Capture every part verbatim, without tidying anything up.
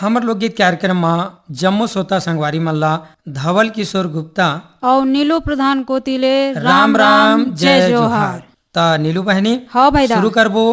हमर लोकगीत कार्यक्रम म जम्मो श्रोता संगवारी मन ला धवल किशोर गुप्ता अउ नीलू प्रधान कोति ले राम राम, जय जोहार। त नीलू बहनी, हाँ भाई दा। शुरू करबो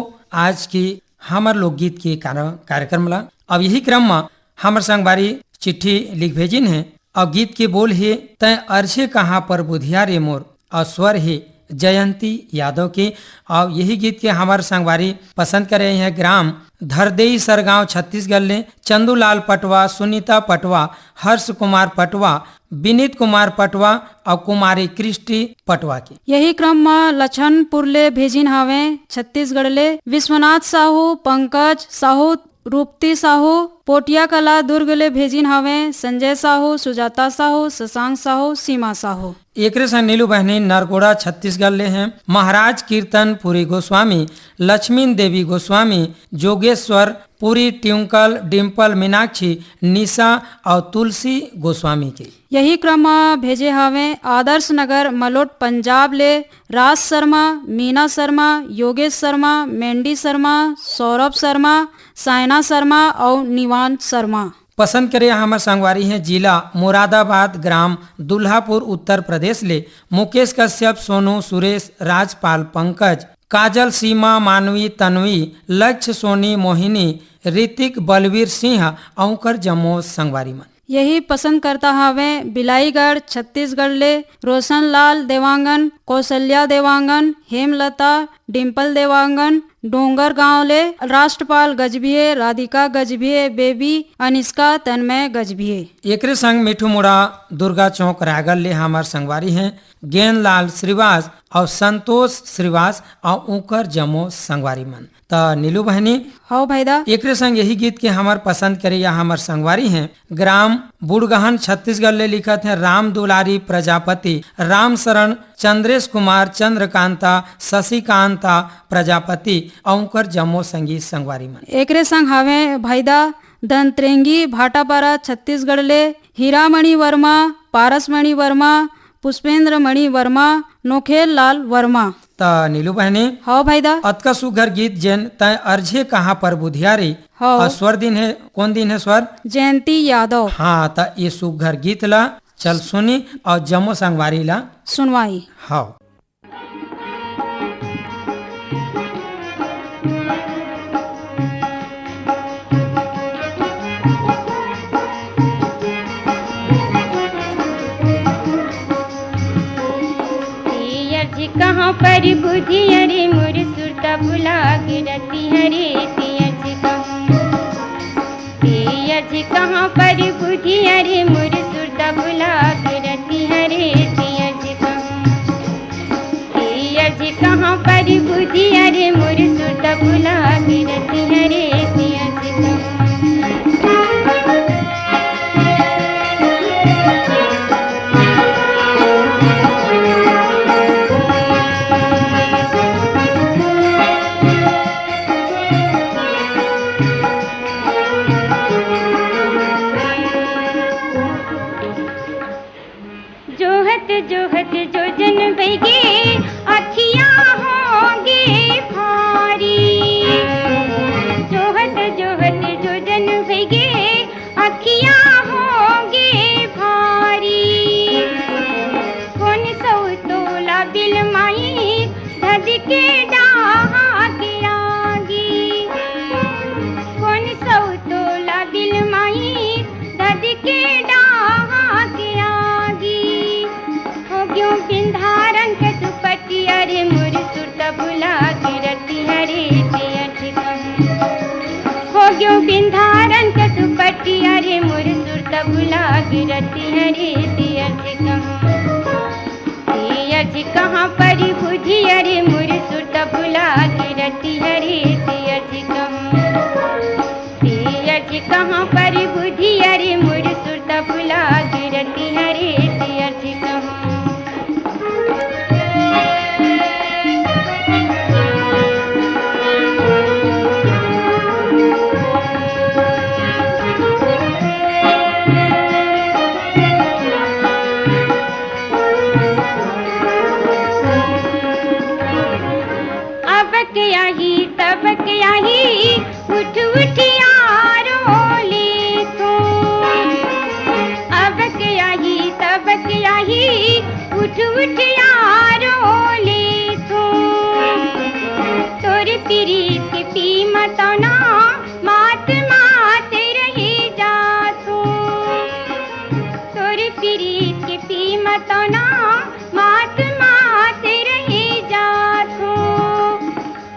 आज की हमर लोकगीत के कार-, कार्यक्रम ला। अब यही क्रम म हमर संगवारी चिट्ठी लिख भेजिन हे, अउ गीत के बोल हे, तैं अर्झे कहाँ पर बुधिया रे मोर, अउ स्वर हे जयंती यादव के। अउ यही गीत के हमर संगवारी पसंद करे हे ग्राम धरदेई सरगांव छत्तीसगढ़ ले चंदूलाल पटवा, सुनीता पटवा, हर्ष कुमार पटवा, विनीत कुमार पटवा अउ कुमारी क्रिस्टी पटवा के। यही क्रम म लछनपुर ले भेजिन हावे छत्तीसगढ़ ले विश्वनाथ साहू, पंकज साहू, रूपती साहू, पोटिया कला दुर्ग ले भेजिन हावे संजय साहू, सुजाता साहू, शशांक साहू, सीमा साहू। एकरे संग नीलू बहनी नरगोड़ा छत्तीसगढ़ ले हे महाराज कीर्तन पुरी गोस्वामी, लक्ष्मी देवी गोस्वामी, जोगेश्वर पुरी, ट्विंकल, डिम्पल, मीनाक्षी, निशा अउ तुलसी गोस्वामी के। यही क्रम म भेजे हावे आदर्श नगर मलोट पंजाब ले राज शर्मा, मीना शर्मा, योगेश शर्मा, मेंडी शर्मा, सौरभ शर्मा, सायना शर्मा अउ निवान शर्मा। पसंद करे हमर संगवारी हे जिला मुरादाबाद, ग्राम दुल्हापुर, उत्तर प्रदेश ले मुकेश कश्यप, सोनू, सुरेश, राजपाल, पंकज, काजल, सीमा, मानवी, तन्वी, लक्ष्य, सोनी, मोहिनी, ऋतिक, बलवीर सिंह अउ उंकर जम्मो संगवारी मन। यही पसंद करता हावे बिलाईगढ़ छत्तीसगढ़ ले रोशनलाल देवांगन, कौशल्या देवांगन, हेमलता, डिम्पल देवांगन, डोंगरगांव ले राष्ट्रपाल गजभिये, राधिका गजभिये, बेबी, अनिष्का, तन्मय गजभिये। एकरे संग मिठू मुड़ा दुर्गा चौक रायगढ़ ले हमर संगवारी हे गेंदलाल श्रीवास अउ संतोष श्रीवास अउ उंकर जम्मो संगवारी मन। त नीलू बहनी, हव भाई दा। एकरे संग यही गीत के हमर पसंद करे या हमर संगवारी हे ग्राम बुड़गहन छत्तीसगढ़ ले लिखत हे राम दुलारी प्रजापति, राम शरण, चंद्रेश कुमार, चंद्रकांता, शशिकांता प्रजापति अउ उंकर जम्मो संगी संगवारी मन। एकरे संग हावे भाई दा धनत्रेंगी भाटापारा छत्तीसगढ़ ले हीरामणि वर्मा, पारसमणि वर्मा, पुष्पेंद्र मणि वर्मा, नोखेल लाल वर्मा। त नीलू बहनी, हव भाई दा। अतका सुघर गीत जेन तैं अर्झे कहाँ पर बुधियारी। हव। अउ स्वर दिन हे, कोन दिन हे स्वर? जयंती यादव। हाँ, त ये सुघर गीत ला चल सुनी अउ जम्मो संगवारी ला सुनवाई। हव। पियर जी कहाँ पर बुधिया रे मोर सुरता भुला गे रतिहा रे। पियर जी कहाँ, पियर जी कहाँ पर बुधिया रे मोर सुरता भुला गे रतिहा रे। पियर जी कहाँ, पियर जी कहाँ पर बुधिया रे मोर सुरता भुला गे रतिहा रे। पियर जी कहाँ। जोहत जोहत जोजन बहिगे, अखियाँ होगे भारी। जोहत जोहत जोजन बहिगे, अखियाँ होगे भारी। कोन सौ तोला बिलमाई, धधके डाहा के आगी। कोन सौ तोला बिलमाई, धधके डाहा के आगी। हो गयो बिंधारन के दुपट्टिया रे मोर सुरता भुला गे रतिहा रे। पियर जी कहाँ। हो गयो बिंधारन के दुपट्टिया रे मोर सुरता भुला गे रतिहा रे। पियर जी कहाँ। पियर जी कहाँ पर बुधिया रे मोर सुरता भुला गे रतिहा रे। पियर जी कहाँ। पियर जी कहाँ पर बुधिया रे मोर सुरता भुला गे रतिहा रे। पियर जी कहाँ। अबक आही, तबक आही, उठ उठ यारो ले। ही उठ उठ यारो ले तू, तोर पीरीत के पीमा तौना मात मात रही जाथू। तोर पीरीत के पीमा तौना मात मात रही जाथू।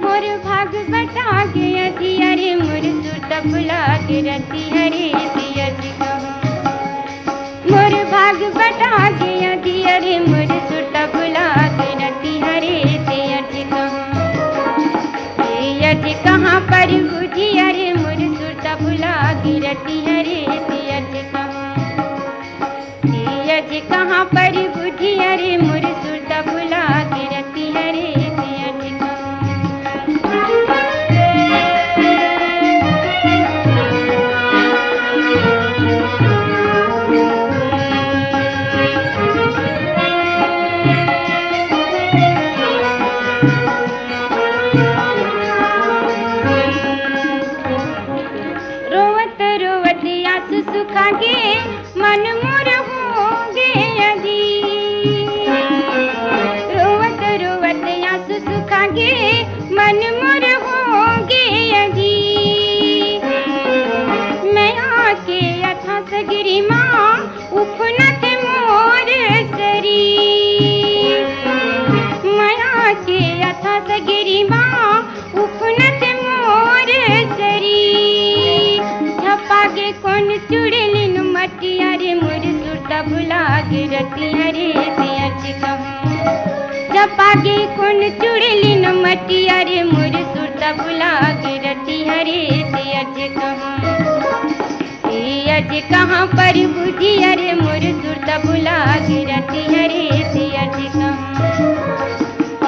मोर भाग बटा गे अधिया रे, मोर सुरता भुला गे रतिया रे, दिया जी कहूँ। मोर भाग बटा गे अधिया रे, मोर सुरता भुला गे रतिया रे, दिया जी कहूँ। दिया जी कहाँ पर बुझिया रे, मोर सुरता भुला गे रतिया रे, दिया जी कहूँ। जिया जी कहाँ पर बुझिया रे, मोर सुरता भुला गे रतिया रे, जिया जी कहाँ। रोवत रोवत आंसू सुखा गे, मन मोर हो गे अजी। रोवत रोवत आंसू सुखा गे, मन मोर हो गे अजी। मया के अथाह सगरी मा उफनत मोर सरीर। मया के अथाह सगरी मा उफनत मोर सरीर। झपा गे कोन चुड़ैलिन मटिया रे, मोर सुरता भुला गे रतिया रे, दिया जी कहूँ। झपा गे कोन चुड़ैलिन मटिया रे, मोर सुरता भुला गे रतिया रे, दिया जी कहूँ। ए अज कहाँ पर बुझिया रे, मोर सुरता भुला गे रतिया रे, ए अज कहाँ।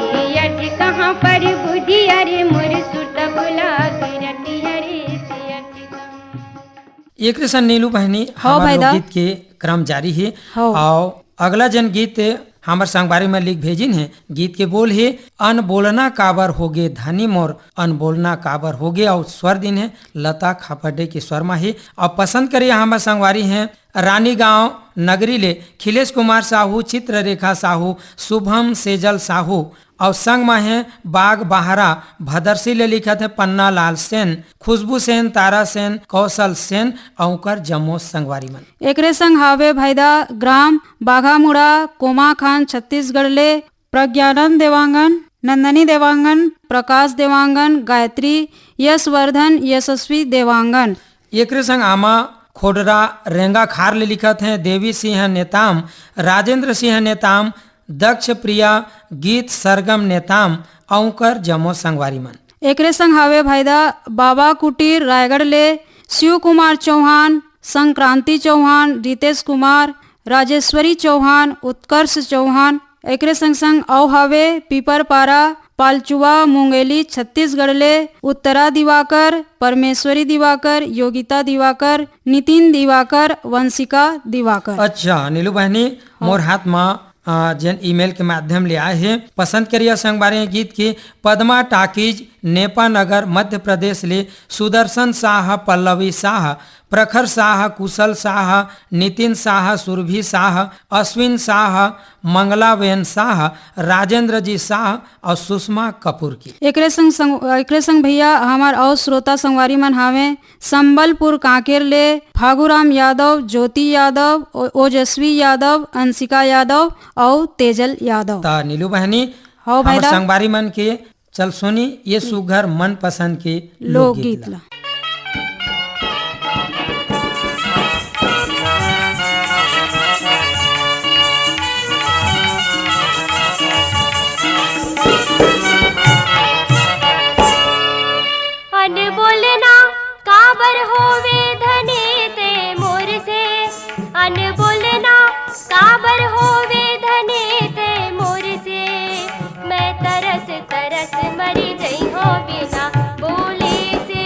ए अज कहाँ पर बुझिया रे, मोर सुरता भुला गे रतिया रे, ए अज कहाँ। एकरे संग नीलू बहनी, हव हमर भाई दा। लोकगीत के क्रम जारी हे। हव। अउ अगला जन गीत हमर संगवारी में लिख भेजिन हे। गीत के बोल हे, अनबोलना काबर होगे धनी मोर, अनबोलना काबर होगे, अउ स्वर दिन हे लता खापर्डे के स्वर मा हे। अउ पसंद करिया हमर संगवारी हे रानीगांव नगरी ले खिलेश कुमार साहू, चित्ररेखा साहू, शुभम सेजल साहू, अउ संग मा हे बाग बहारा भदरसी ले लिखत हे पन्ना लाल सेन, खुशबू सेन, तारा सेन, कौशल सेन अउ उंकर जम्मो संगवारी मन। एकरे संग हावे भाईदा ग्राम बाघामुड़ा कोमाखान छत्तीसगढ़ ले प्रज्ञानंद देवांगन, नंदनी देवांगन, प्रकाश देवांगन, गायत्री, यशवर्धन, यशस्वी देवांगन। एकरे संग आमा खोडरा रेंगा खार ले लिखत हे देवी सिंह नेताम, राजेंद्र सिंह नेताम, दक्ष प्रिया, गीत सरगम नेताम अउ उंकर जम्मो संगवारी मन। एकरे संग हावे भाईदा बाबा कुटीर रायगढ़ ले शिव कुमार चौहान, संक्रांति चौहान, रितेश कुमार, राजेश्वरी चौहान, उत्कर्ष चौहान। एकरे संग संग अउ हावे पीपरपारा, पालचुआ, मुंगेली, छत्तीसगढ़ ले उत्तरा दिवाकर, परमेश्वरी दिवाकर, योगिता दिवाकर, नितिन दिवाकर, वंशिका दिवाकर। अच्छा नीलू बहनी, हाँ। मोर हाथ मा अ, जेन ईमेल के माध्यम ले आए हे, पसंद करिया संगवारी गीत के पद्मा टाकीज, नेपा नगर, मध्य प्रदेश ले सुदर्शन साह, पल्लवी साह, प्रखर साह, कुशल साह, नितिन साह, सुरभि साह, अश्विन साह, मंगलावेन साह, राजेंद्र जी साह अउ सुषमा कपूर के। एकरे संग, संग, एकरे संग भैया हमर अउ श्रोता संगवारी मन हावे संबलपुर कांकेर ले फागुराम यादव, ज्योति यादव, ओ-, ओजस्वी यादव, अंशिका यादव अउ तेजल यादव। त नीलू बहनी, हव भाई हमर दा। संगवारी मन के चल सुनी ये सुघर मनपसंद के लोकगीत लोकगीत ला। ला। अनबोलना काबर होवे धनी ते मोर से, अनबोलना काबर होवे धनी ते मोर से, मैं तरस तरस मरी जइहों बिना बोले से।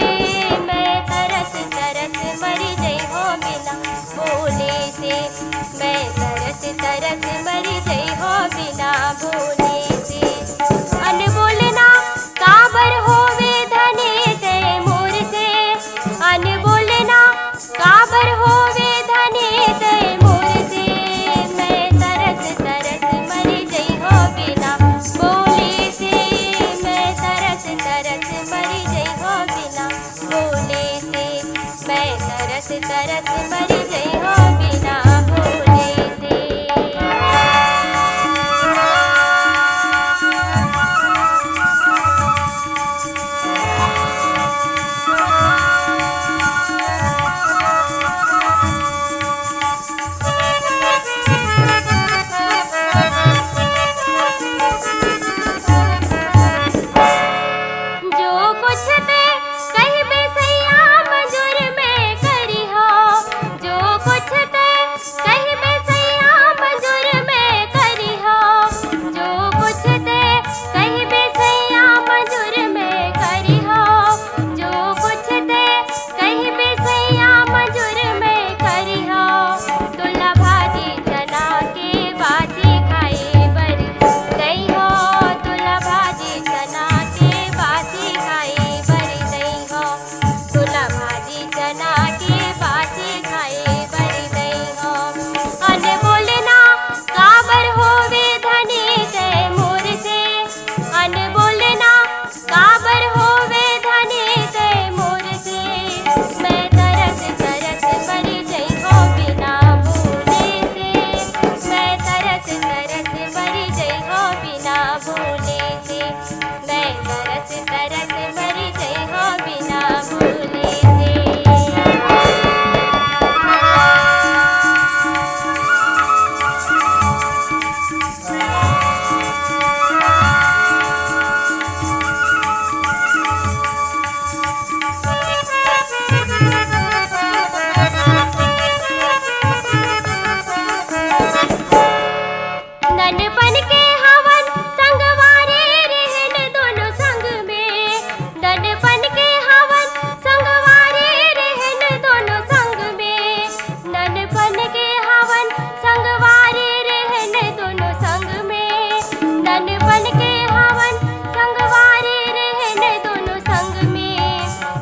ननपन के हवन संगवारी रहन दोनों संग में, ननपन के हवन संगवारी रहन दोनों संग में, ननपन के हवन संगवारी रहन दोनों संग में, ननपन के हवन संगवारी रहन दोनों संग में,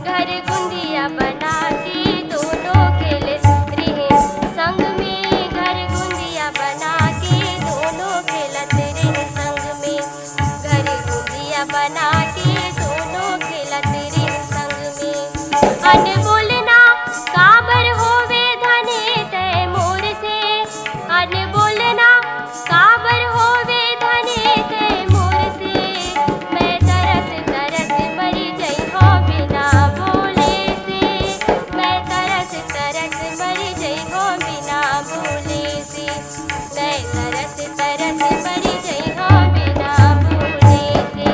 घर गुंदिया बना के दोनों खेलत रहे संग में, घर गुंदिया बना के दोनों खेलत रहे संग में, घर गुंदिया बना के दोनों खेलत रहे संग में। अनबोलना काबर होवे धने तै मोर से, अनबोलना काबर होवे धने तै मोर से, मैं तरस तरस मरी जइहों बिना बोले से, मैं तरस तरस मरी जइहों बिना बोले से, मैं तरस तरस मरी जइहों बिना बोले से।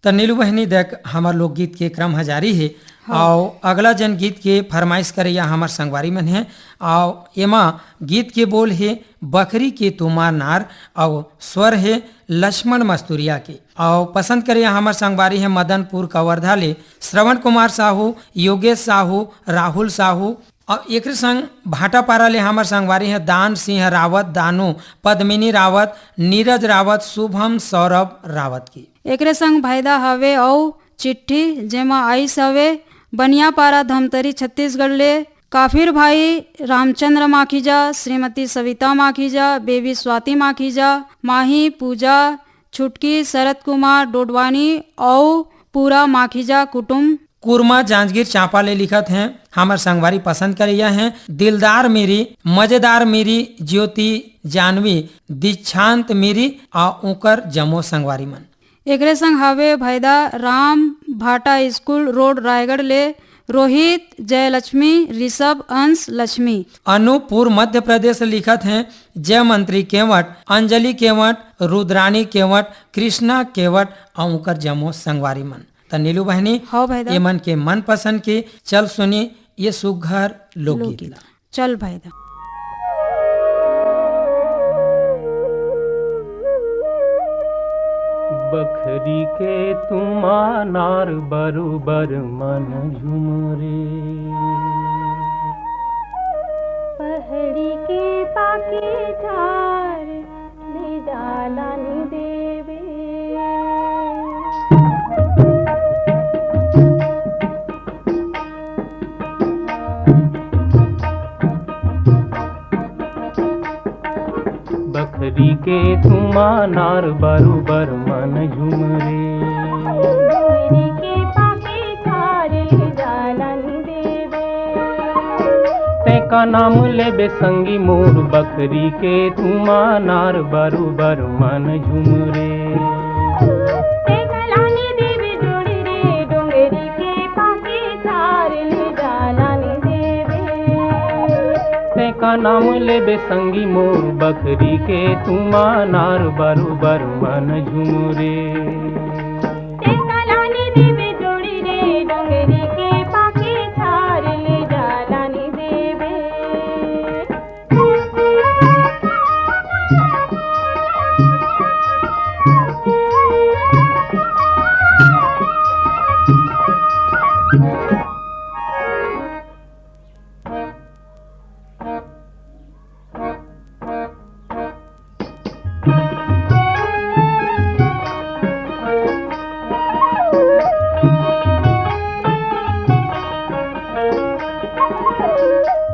त नीलू बहिनी, देख, हमर लोकगीत के क्रम ह जारी हे। हाँ। अउ अगला जन गीत के फरमाइश करइया हमर संगवारी मन हे। अउ एमा गीत के बोल हे बखरी के तुमा नार, अउ स्वर हे लक्ष्मण मस्तुरिया के। अउ पसंद करइया हमर संगवारी हे मदनपुर कवर्धा ले श्रवण कुमार साहू, योगेश साहू, राहुल साहू। अउ एकरे संग भाटापारा ले हमर संगवारी हे दान सिंह रावत, दानू, पद्मिनी रावत, नीरज रावत, शुभम, सौरभ रावत की। एकरे संग भाईदा हवे अउ चिट्ठी, जेमा आइस हवे बनियापारा, धमतरी, छत्तीसगढ़ ले काफिर भाई रामचंद्र माखीजा, श्रीमती सविता माखीजा, बेबी स्वाति माखीजा, माही, पूजा, छुटकी, शरद कुमार डोडवानी अउ पूरा माखीजा कुटुम। कुरमा जांजगीर चांपा ले लिखत हें, हमर संगवारी पसंद करइया हें दिलदार मीरी, मजेदार मीरी, ज्योति, जानवी, दीक्षांत मीरी अउ उंकर जम्मो संगवारी मन। एकरे संग हवे भाईदा राम भाटा स्कूल रोड रायगढ़ ले रोहित, जयलक्ष्मी, ऋषभ, अंश, लक्ष्मी। अनूपपुर मध्य प्रदेश ले लिखत हें जयमंत्री केवट, अंजलि केवट, रुद्रानी केवट, कृष्णा केवट अउ उंकर जम्मो संगवारी मन। त नीलू बहिनी, हाँ भाईदा। एमन के मनपसंद के चल सुनी ये सुघर लोकगीत लोकगीत ला। चल भाईदा। बखरी के तुमा नार बरोबर मन झुमरे। पहड़ी के पाके झार ले डाला नी देवे। बखरी के तुमा नार बरोबर मन झुमरे। बखरी के पाके झार ले डाला नी देवे। तैं का नाम लेबे संगी मोर, बखरी के तुमा नार बरोबर मन झुमरे। तैं का लानी देबे जोड़ी रे, डोंगरी के पाके झार ले डाला नी देबे। तैं का नाम लेबे संगी मोर, बखरी के तुमा नार बरोबर मन झुमरे। तैं का लानी देबे जोड़ी रे, डोंगरी के पाके झार ले डाला नी देबे।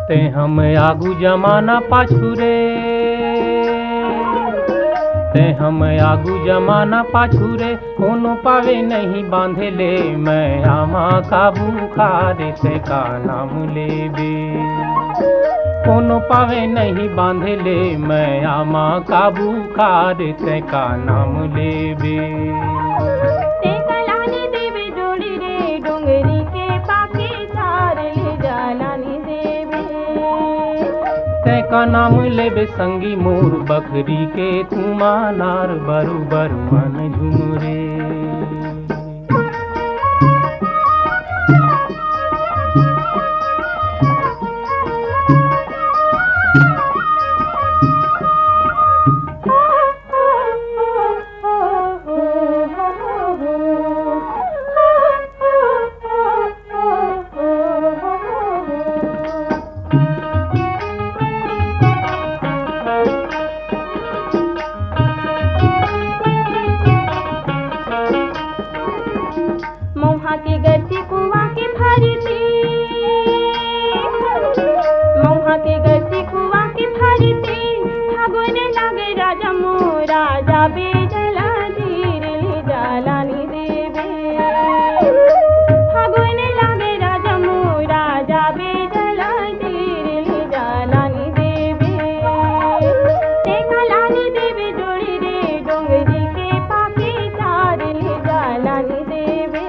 तैं हम आगू जमाना पाछू रे, तैं हम आगू जमाना पाछू रे, कोनो पावे नहीं बांधे ले, मैं आमा काबू खारे तैं का नाम लेबे। कोनो पावे नहीं बांधे ले, मैं आमा काबू खारे तैं का नाम लेबे। तैं का लानी देबे जोड़ी रे, डोंगरी के पाके झार ले डाला नी देबे। तैं का नाम लेबे संगी मोर, बखरी के तुमा नार बरोबर मन झुमरे। बेजला तीर ले जाला नी देबे। फागुन लागे राजा मोरा, जा बेजला तीर ले जाला नी देबे। तेका लानी देबे जोड़ी रे, डोंगरी के पाके तार ले जाला नी देबे।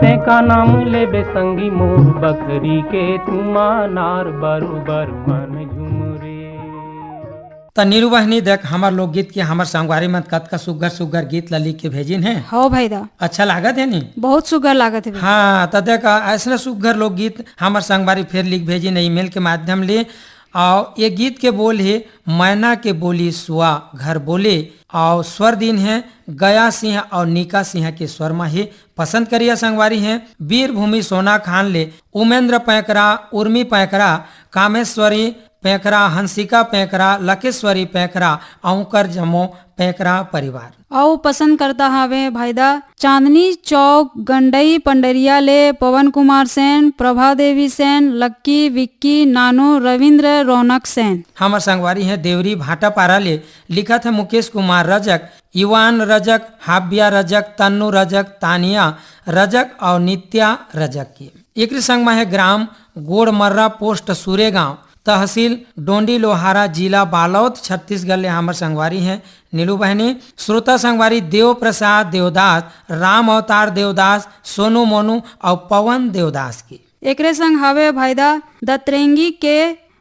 तेका नाम लेबे संगी मोर, बकरी के तुमा नार बरोबर मन झुमरे। त नीलू बहिनी, देख, हमर लोकगीत के हमर संगवारी मन कतका सुग्घर सुग्घर गीत ला लिख के भेजिन हे। हो भाई दा। अच्छा लागत हे नी? बहुत सुग्घर लागत हे भाई। हाँ, त देख, अइसने सुग्घर लोकगीत हमर संगवारी फेर लिख भेजिन हे email के माध्यम ले। अउ ये गीत के बोल हे मैना के बोली सुआ घर बोले, अउ स्वर दिन हे गया सिंह अउ निका सिंह के स्वर म हे। पसंद करिया संगवारी हे वीरभूमि सोना खान ले उमेंद्र पैकरा, उर्मी पैकरा, कामेश्वरी पैकरा, हंसिका पैकरा, लकेश्वरी पैकरा, अउ उंकर जम्मो पैकरा परिवार। अउ पसंद करता हवे भाईदा चांदनी चौक गंडई पंडरिया ले पवन कुमार सेन, प्रभा देवी सेन, लक्की, विक्की, नानू, रविंद्र, रौनक सेन। हमर संगवारी हे देवरी भाटापारा ले, लिखत हे मुकेश कुमार रजक, इवान रजक, हाबिया रजक, तन्नू रजक, तानिया रजक अउ नित्या रजक के। एकरे संग म हे ग्राम गोड़मर्रा, पोस्ट सुरेगांव, तहसील डोंडी लोहारा, जिला बालोद, छत्तीसगढ़ ले हमर संगवारी हे नीलू बहिनी। श्रोता संगवारी देव प्रसाद देवदास, राम अवतार देवदास, सोनू मोनू अउ पवन देवदास के। एकरे संग हवे भाईदा दतरेंगी के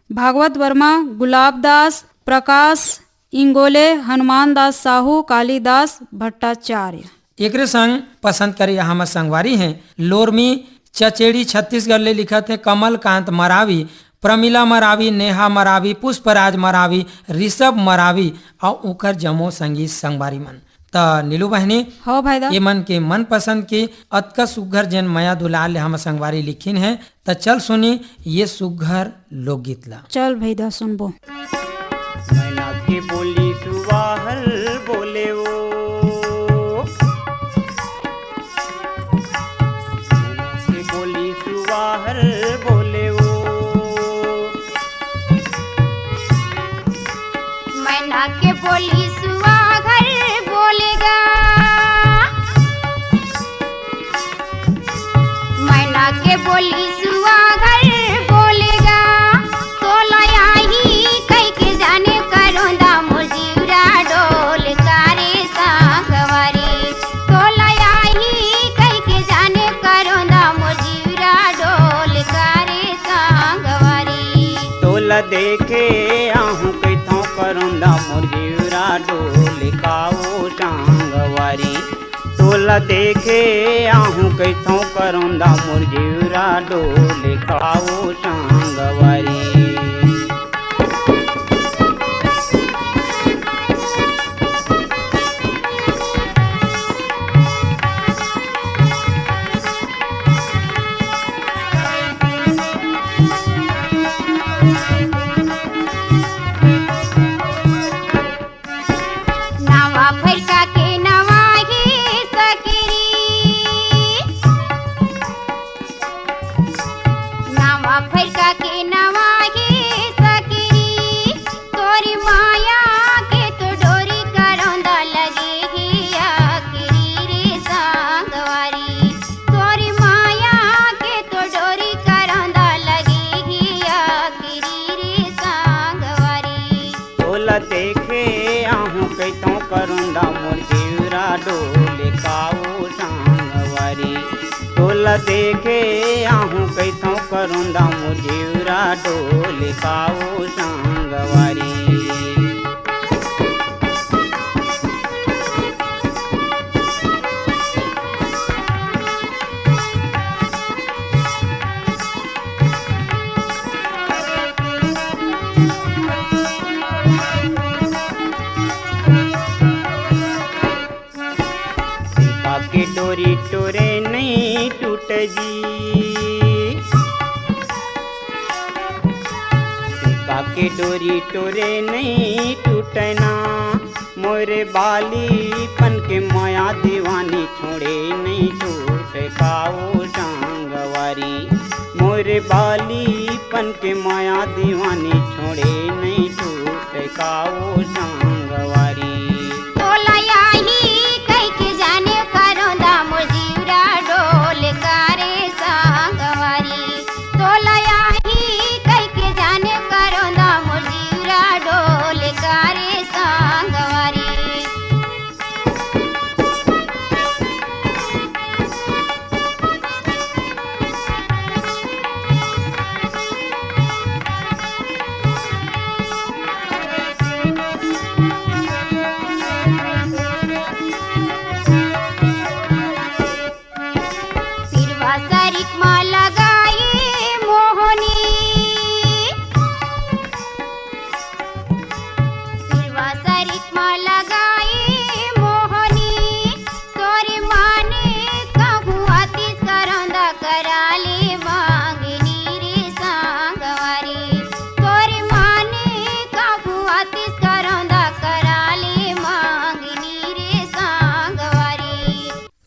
भागवत वर्मा, गुलाब दास, प्रकाश इंगोले, हनुमान दास साहू, कालिदास भट्टाचार्य। एकरे संग पसंद करे हमर संगवारी हे लोरमी चचेड़ी छत्तीसगढ़ ले लिखत हे कमलकांत मरावी, प्रमिला मरावी, नेहा मरावी, पुष्पराज मरावी, ऋषभ मरावी अउ उंकर जम्मो संगी संगवारी मन। त नीलू बहिनी, हो भाईदा। ये मन के मनपसंद के अतका सुग्घर जेन मया दुलार ले हमर संगवारी लिखिन हे, त चल सुनी ये सुग्घर लोकगीत ला। चल भाईदा सुनबो। मैना के बोली सुवाहल बोले वो। मैना के बोली सुवाहल बोले वो। मैना के बोली सुवाहल बोलेगा। मैना के बोली सुवाहल बोलेगा, तोला आही कहिके जाने करोंदा मोर जीवरा डोल कारे संगवारी। तोला आही कहिके जाने करोंदा मोर जीवरा डोल कारे संगवारी। तोला देखे आहूँ कहिथौं करोंदा मोर जीवरा डोल काओ संगवारी। तोला देखे आहूँ कहिथौं करोंदा मोर जीवरा डोल काओ संगवारी। नवा फइरका के नवा ही सकरी। नवा फइरका के नवा ही सकरी। तोरी माया के तो डोरी करोंदा लगे ही आखिरी रे संगवारी। तोरी माया के तो डोरी करोंदा लगे ही आखिरी रे संगवारी। तोला देखे आहूँ कहिथौं करोंदा मोर जीवरा डोल काओ संगवारी। तोला देखे आहूँ कहिथौं करोंदा मोर जीवरा डोल काओ संगवारी। सीपा के डोरी टोरे नइ टूट जी। सीपा के डोरी टोरे नइ टूटय ना। मोरे बालीपन के मया दीवानी छोड़े नइ छूट काओ संगवारी। मोरे बालीपन के मया दीवानी छोड़े नइ छूट काओ संगवारी।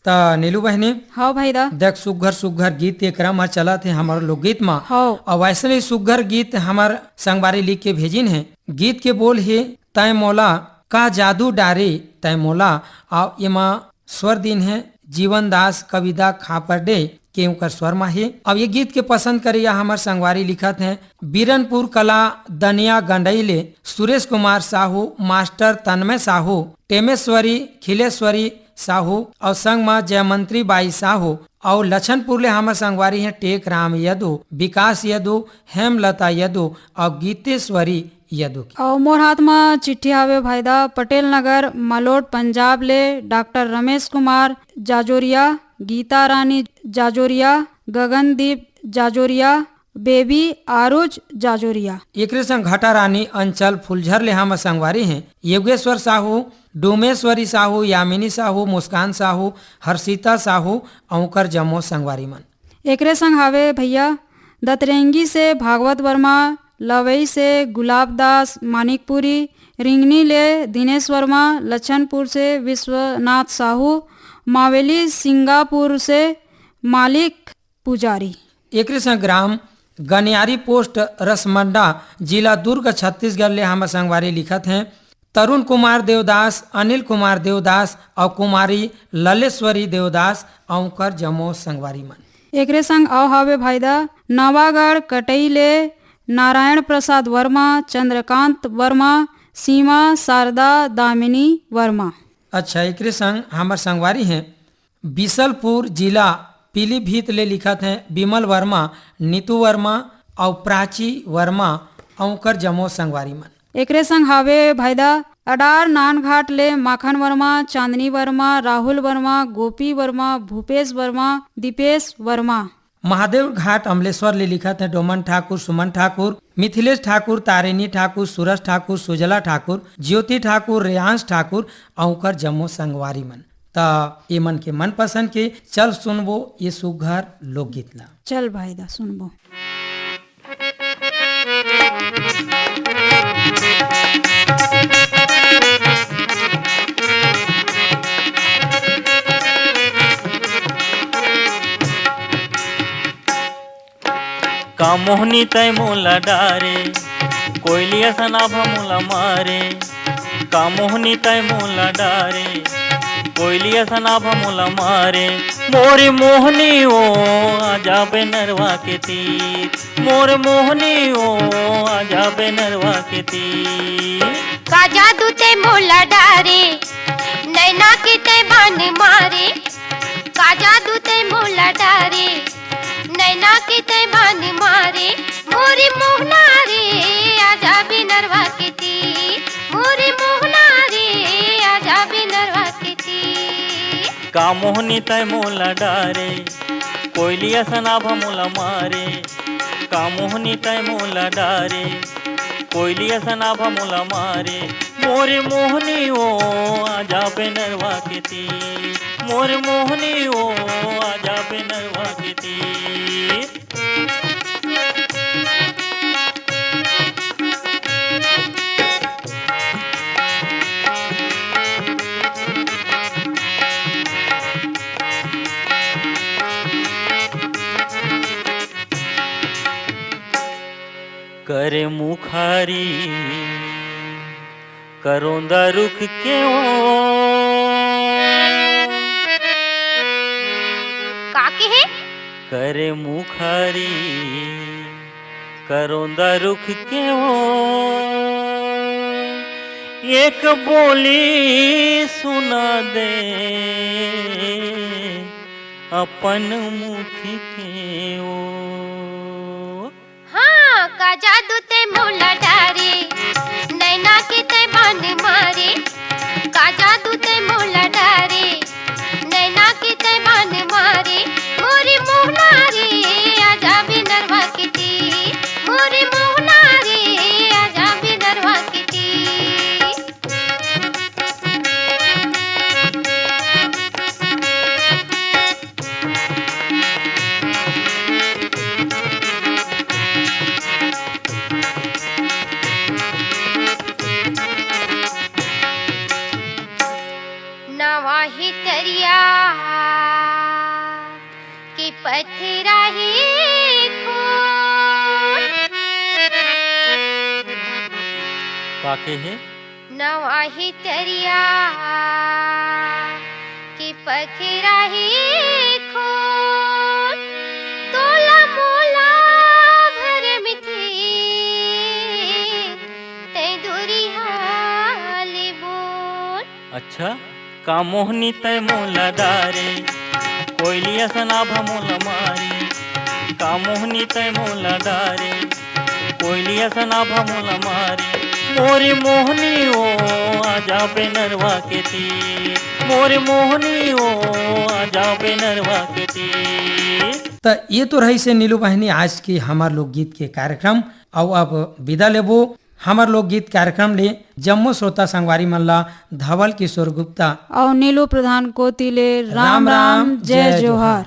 त नीलू बहिनी, हव भाई दा। देख, सुग्घर सुग्घर गीत के क्रम ह चलत हे हमर लोकगीत म। हव। अउ वैसने ही सुग्घर गीत हमर संगवारी लिख के भेजिन हे। गीत के बोल हे तैं मोला, का जादू डारे तैं मोला, अउ एमा स्वर दिन हे जीवन दास कविता खापरडे के, उंकर स्वर म हे। अब ये गीत के पसंद करइया हमर संगवारी लिखत हे, बीरनपुर कला दनिया गंडई ले सुरेश कुमार साहू, मास्टर तन्मय साहू, टेमेश्वरी, खिलेश्वरी साहू अउ संग म जयमंत्री बाई साहू अउ लछनपुर ले हमर संगवारी हे टेक राम यदु, विकास यदु, हेमलता यदु अउ गीतेश्वरी यदु के। अउ मोर हाथ म चिट्ठी हावे भाई दा, पटेल नगर मलोट पंजाब ले डॉक्टर रमेश कुमार जाजोरिया, गीता रानी जाजोरिया, गगनदीप जाजोरिया, बेबी आरुज जाजोरिया। एकरे संग घटा रानी अंचल फुलझर ले हमर संगवारी हे योगेश्वर साहू, डोमेश्वरी साहू, यामिनी साहू, मुस्कान साहू, हर्षिता साहू अउ उंकर जम्मो संगवारी मन। एकरे संग हावे भैया दतरेंगी से भागवत वर्मा, लवई से गुलाब दास मानिकपुरी, रिंगनी ले दिनेश वर्मा, लछनपुर से विश्वनाथ साहू, मावेली सिंगापुर से मालिक पुजारी। एकरे संग ग्राम गनियारी पोस्ट रसमंडा, जिला दुर्ग, छत्तीसगढ़ ले हमर संगवारी लिखत हे तरुण कुमार देवदास, अनिल कुमार देवदास अउ कुमारी ललेश्वरी देवदास अउ उंकर जम्मो संगवारी मन। एकरे संग अउ हावे भाई दा नवागढ़ कटई ले नारायण प्रसाद वर्मा, चंद्रकांत वर्मा, सीमा शारदा दामिनी वर्मा। अच्छा, एकरे संग हमर संगवारी हे बिसलपुर जिला पीलीभीत ले लिखत हे विमल वर्मा, नीतू वर्मा अउ प्राची वर्मा अउ उंकर जम्मो संगवारी मन। एकरे संग हावे भाई दा अडार नानघाट ले माखन वर्मा, चांदनी वर्मा, राहुल वर्मा, गोपी वर्मा, भूपेश वर्मा, दीपेश वर्मा। महादेव घाट अमलेश्वर ले लिखत हे डोमन ठाकुर, सुमन ठाकुर, मिथिलेश ठाकुर, तारिणी ठाकुर, सूरज ठाकुर, सुजला ठाकुर, ज्योति ठाकुर, रेयांश ठाकुर अउ उंकर जम्मो संगवारी मन। त ए मन के मनपसंद के चल सुनबो ये सुघर लोकगीत ला। चल भाई दा सुनबो। का मोहनी तै मोला डारे, कोयली असन आभा मोला मारे। का मोहनी तै मोला डारे, कोयली असन आभा मोला मारे। मोरे मोहनी ओ, आजा बे नरवा के तीर। मोरे मोहनी ओ, आजा बे नरवा के तीर। का जादू तै मोला डारे, नैना के तै बान मारे। का जादू तै मोला डारे, नैना के तै बान मारे। मोरे मोहना रे, आजा बे नरवा के तीर। मोरे मोहना रे, आजा बे नरवा के तीर। का मोहनी तै मोला डारे, कोयली असन आभा मोला मारे। का मोहनी तै मोला डारे, कोयली असन आभा मोला मारे। मोरे मोहनी ओ, आजा बे नरवा के तीर। मोरे मोहनी ओ, आजा बे नरवा के तीर। करे मुखारी करोंदा रुख के ओ। का कहे? करे मुखारी करोंदा रुख के ओ, एक बोली सुना दे अपन मुख के ओ। हाँ, का जादू तै मोला डारे, नैना के तै बान मारे। का जादू तै मोला डारे, नैना के तै बान मारे। मोरे मोहना रे, आजा बे नरवा के तीर। मोरे मोहना रे, आजा बे नरवा के तीर। का कहे? नवा ही तरिया के पखरा ही खोल, तोला मोला भरम थी, तै दूरी हाल बोल। अच्छा, का मोहनी तै मोला डारे, कोयली असन आभा मोला मारे। का मोहनी तै मोला डारे, कोयली असन आभा मोला मारे। मोरे मोहनी ओ, आजा बेनरवा के तीर, मोरे मोहनी ओ, आजा बेनरवा के तीर। त ये तो रहिसे नीलू बहिनी आज के हमर लोकगीत के कार्यक्रम। अउ अब विदा लेबो हमर लोकगीत कार्यक्रम ले। जम्मो श्रोता संगवारी मन ला धवल किशोर गुप्ता अउ नीलू प्रधान कोति ले राम राम, जय जोहार।